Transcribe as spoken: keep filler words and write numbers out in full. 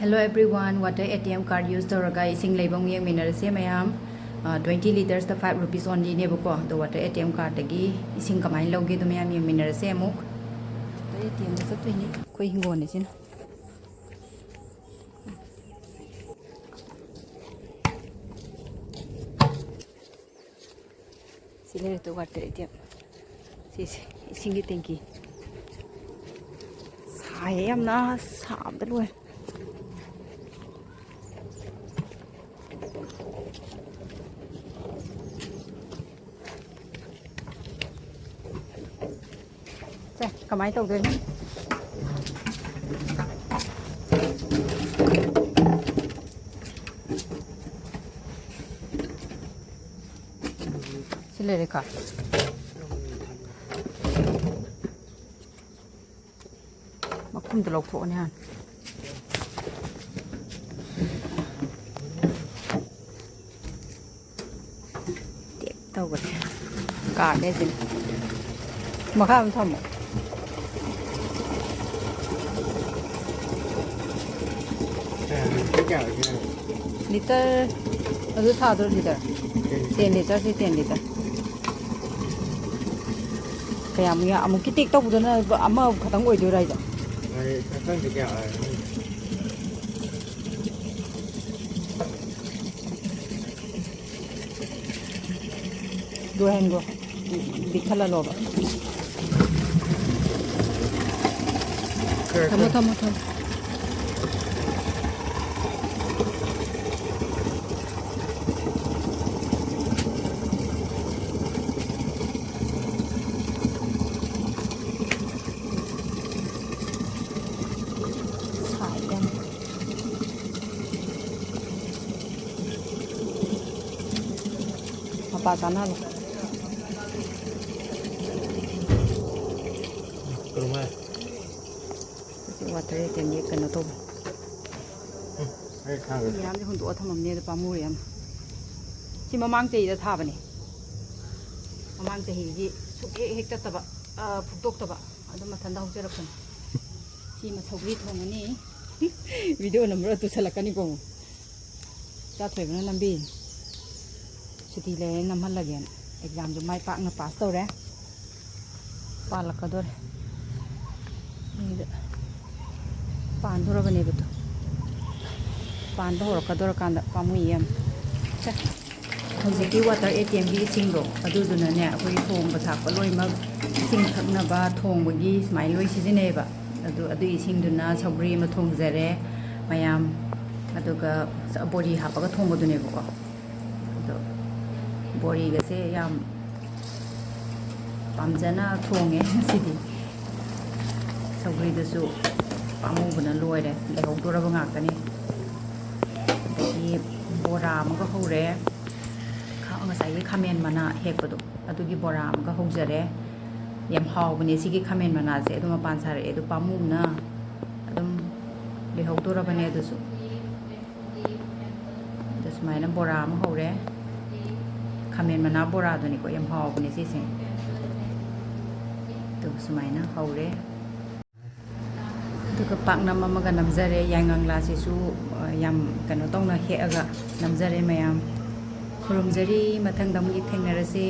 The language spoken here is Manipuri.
Hello everyone, water A T M card use ꯇꯧꯔꯒ ꯏꯁꯤꯡ ꯂꯩꯕ ꯑꯃꯨꯛ ꯌꯦꯡꯃꯤꯟꯅꯔꯁꯦ ꯃꯌꯥꯝ꯫ Twenty liters ꯇ five rupees only ꯅꯦꯕꯀꯣ꯫ ꯑꯗꯣ water A T M card ꯇꯒꯤ ꯏꯁꯤꯡ ꯀꯃꯥꯏꯅ ꯂꯧꯒꯦꯗꯣ ꯃꯌꯥꯝ ꯌꯦꯡꯃꯤꯟꯅꯔꯁꯦ ꯑꯃꯨꯛ꯫ Water A T M ꯗ ꯆꯠꯇꯣꯏꯅꯤ꯫ ꯑꯩꯈꯣꯏ ꯍꯤꯡꯒꯣꯜꯅꯤ ꯁꯤꯅ꯫ ꯁꯤ ꯂꯩꯔꯦ two water A T M꯫ ꯁꯤꯁꯦ ꯏꯁꯤꯡꯒꯤ tank꯫ ꯁꯥꯏꯌꯦ ꯌꯥꯝꯅ, ꯁꯥꯕꯗ ꯂꯣꯏꯔꯦ꯫ ꯁꯦ, ꯀꯃꯥꯏꯅ ꯇꯧꯗꯣꯏꯅꯣ? ꯁꯤ ꯂꯩꯔꯦꯀꯣ꯫ ꯃꯈꯨꯝꯗꯣ ꯂꯧꯊꯣꯛꯑꯅꯤ ꯍꯥꯟꯅ꯫ ꯇꯦꯛ ꯇꯧꯒꯅꯤ꯫ ꯀꯥꯔꯅꯦ ꯁꯤꯅ꯫ ꯃꯈꯥ ꯑꯗꯨꯝ ꯊꯝꯃꯣ꯫ ꯂꯤꯇꯔ ꯑꯗꯨ ꯊꯥꯗ꯭ꯔꯣ? ꯂꯤꯇꯔ ten liter ꯁꯤ, ten liter꯫ ꯀꯌꯥꯃꯨꯛ ꯌꯥ-, ꯑꯃꯨꯛꯀꯤ ꯇꯦꯛ ꯇꯧꯕꯗꯨꯅ ꯑꯃ ꯈꯛꯇꯪ ꯑꯣꯏꯗꯣꯏꯔꯥ ꯍꯥꯏꯁꯦ? ꯈꯪꯗꯦ ꯀꯌꯥ ꯑꯣꯏꯔꯝꯒꯅꯤ꯫ ꯂꯣꯏꯍꯟꯈ꯭ꯔꯣ꯫ ꯄꯤꯛꯊꯜꯍꯜꯂꯣꯕ꯫ ꯊꯝꯃꯣ, ꯊꯝꯃꯣ, ꯊꯝꯃꯣ꯫ ꯁꯥꯏ ꯌꯥꯝ꯫ ꯃꯄꯥ ꯆꯥꯅꯍꯜꯂꯣ꯫ ꯀꯔꯝꯍꯥꯏ? ꯍꯧꯖꯤꯛ water ꯇꯦꯡꯀꯤ ꯀꯩꯅꯣ ꯇꯧꯕ꯫ ꯎꯝ, ꯑꯩ ꯈꯥꯡꯒꯦ꯫ ꯃꯌꯥꯝꯁꯦ ꯍꯨꯟꯗꯣꯛꯑ ꯊꯝꯃꯝꯅꯦ, ꯑꯗꯣ ꯄꯥꯝꯃꯨꯔꯦ ꯌꯥꯝ꯫ ꯁꯤ ꯃꯃꯥꯡ ꯆꯍꯤꯗ ꯊꯥꯕꯅꯦ꯫ ꯃꯃꯥꯡ ꯆꯍꯤꯒꯤ ꯁꯨꯛ ꯍꯦꯛ ꯍꯦꯛ ꯇꯠꯇꯕ, ꯑ, ꯐꯨꯛꯇꯣꯛꯇꯕ꯫ ꯑꯗꯨꯝ ꯃꯊꯟꯇ ꯍꯧꯖꯔꯛꯄꯅꯤ꯫ ꯁꯤꯃ ꯁꯧꯒ꯭ꯔꯤ ꯊꯣꯡꯉꯅꯤ꯫ ꯚꯤꯗꯤꯑꯣ ꯅꯝꯕꯔ ꯇꯨꯁꯜꯂꯛꯀꯅꯤꯀꯣ꯫ ꯆꯥꯊꯣꯏꯕꯅ ꯅꯝꯕꯤ꯫ ꯁꯨꯇꯤ ꯂꯩꯔꯦ, ꯅꯝꯍꯜꯂꯒꯦꯅ꯫ ꯑꯦꯛꯖꯥꯝꯁꯨ ꯃꯥꯏ ꯄꯥꯛꯅ ꯄꯥꯁ ꯇꯧꯔꯦ꯫ ꯄꯥꯜꯂꯛꯀꯗꯣꯔꯦ꯫ ꯃꯤꯗ ꯄꯥꯟꯗꯣꯔꯕꯅꯦꯕ ꯑꯗꯣ꯫ ꯄꯥꯟꯕ ꯍꯧꯔꯛꯀꯗꯣꯔꯀꯥꯟꯗ ꯄꯥꯝꯃꯨꯏꯌꯦ ꯌꯥꯝ꯫ ꯁꯦ, ꯍꯧꯖꯤꯛꯀꯤ ꯋꯥꯇꯔ ꯑꯦ ꯇꯤ ꯑꯦꯝꯒꯤ ꯏꯁꯤꯡꯗꯣ, ꯑꯗꯨꯗꯨꯅꯅꯦ, ꯑꯩꯈꯣꯏꯒꯤ ꯊꯣꯡꯕ ꯊꯥꯛꯄ ꯂꯣꯏꯅꯃꯛ, ꯏꯁꯤꯡ ꯊꯛꯅꯕ, ꯊꯣꯡꯕꯒꯤ ꯁꯨꯃꯥꯏꯅ ꯂꯣꯏ ꯁꯤꯖꯤꯟꯅꯩꯌꯦꯕ꯫ ꯑꯗꯨ, ꯑꯗꯨꯒꯤ ꯏꯁꯤꯡꯗꯨꯅ ꯁꯧꯒ꯭ꯔꯤ ꯑꯃ ꯊꯣꯡꯖꯔꯦ ꯃꯌꯥꯝ, ꯑꯗꯨꯒ ꯕꯣꯔꯤ ꯍꯥꯞꯄꯒ ꯊꯣꯡꯕꯗꯨꯅꯦꯕꯀꯣ꯫ ꯑꯗꯣ ꯕꯣꯔꯤꯒꯁꯦ ꯌꯥꯝ ꯄꯥꯝꯖꯅ ꯊꯣꯡꯉꯦ ꯉꯁꯤꯗꯤ꯫ ꯁꯧꯒ꯭ꯔꯤꯗꯨꯁꯨ ꯄꯥꯝꯃꯨꯕꯅ ꯂꯣꯏꯔꯦ, ꯂꯩꯍꯧꯗꯣꯔꯕ ꯉꯥꯛꯇꯅꯤ꯫ ꯑꯗꯒꯤ ꯕꯣꯔꯥ ꯑꯃꯒ ꯍꯧꯔꯦ꯫ ꯈꯥ-, ꯉꯁꯥꯏꯒꯤ ꯈꯥꯃꯦꯟ ꯃꯅꯥ ꯍꯦꯛꯄꯗꯣ, ꯑꯗꯨꯒꯤ ꯕꯣꯔꯥ ꯑꯃꯒ ꯍꯧꯖꯔꯦ꯫ ꯌꯥꯝ ꯍꯥꯎꯕꯅꯦ ꯁꯤꯒꯤ ꯈꯥꯃꯦꯟ ꯃꯅꯥꯁꯦ, ꯑꯗꯨ ꯃꯄꯥꯟ ꯁꯥꯔꯛꯑꯦ, ꯑꯗꯨ ꯄꯥꯝꯃꯨꯕꯅ ꯑꯗꯨꯝ ꯂꯩꯍꯧꯗꯣꯔꯕꯅꯦ ꯑꯗꯨꯁꯨ꯫ ꯑꯗ ꯁꯨꯃꯥꯏꯅ ꯕꯣꯔꯥ ꯑꯃ ꯍꯧꯔꯦ꯫ ꯈꯥꯃꯦꯟ ꯃꯅꯥ ꯕꯣꯔꯥꯗꯨꯅꯤꯀꯣ, ꯌꯥꯝ ꯍꯥꯎꯕꯅꯦ ꯁꯤꯁꯦ꯫ ꯑꯗꯨ ꯁꯨꯃꯥꯏꯅ ꯍꯧꯔꯦ꯫ ꯑꯗꯨꯒ ꯄꯥꯛꯅꯝ ꯑꯃꯒ ꯅꯝꯖꯔꯦ꯫ ꯌꯥꯏꯉꯪꯂꯥꯁꯤꯁꯨ, ꯑ, ꯌꯥꯝ ꯀꯩꯅꯣ ꯇꯧꯅ ꯍꯦꯛꯑꯒ ꯅꯝꯖꯔꯦ ꯃꯌꯥꯝ꯫ ꯈꯨꯔꯨꯝꯖꯔꯤ, ꯃꯊꯪꯗ ꯑꯃꯨꯛ ꯊꯦꯡꯅꯔꯁꯤ꯫